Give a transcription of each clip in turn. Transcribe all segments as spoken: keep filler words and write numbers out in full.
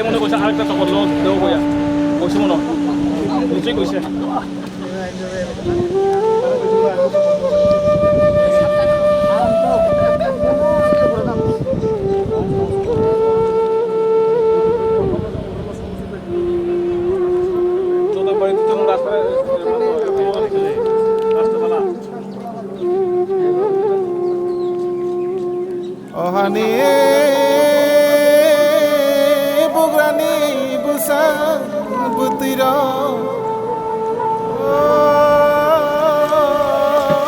Mone koise arekta chokol lo deo boya. Koise mono. Nichoi koise. O hani bugrani bwsang bwtwirok,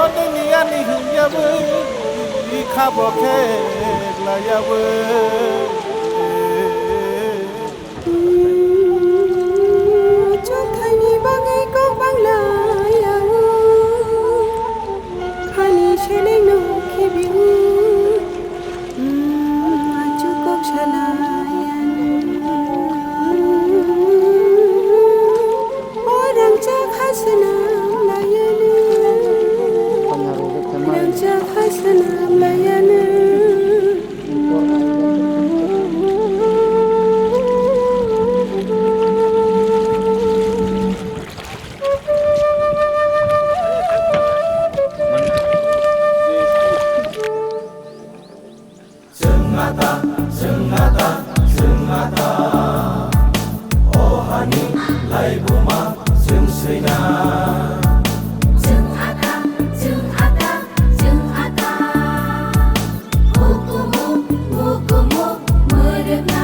o nini ani hwnyawi khabo khe laiyawi. Chwngthangni bagwi kok bang laiyawi, khani selengno khibiwi. Achukok salai o rangchak ha swnam laiya nw. Rangchak ha swnam laiya nw. Chwng ata, chwng ata, chwng ata. O hani laibuma chwng swina. Chwng ata, chwng ata, chwng ata. Hukumu, hukumu, mwrwkna.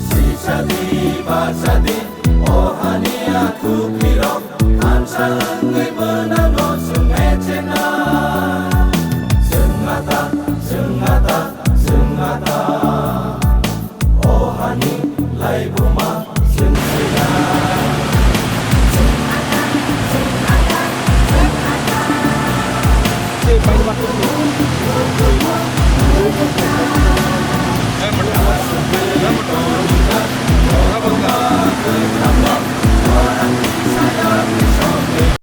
Sisadi, basadi, o hania thuklirok thansa wngwi mwnano chwng mechena. Chwng ata, chwng ata, chwng ata. O hani laibuma chwng swina.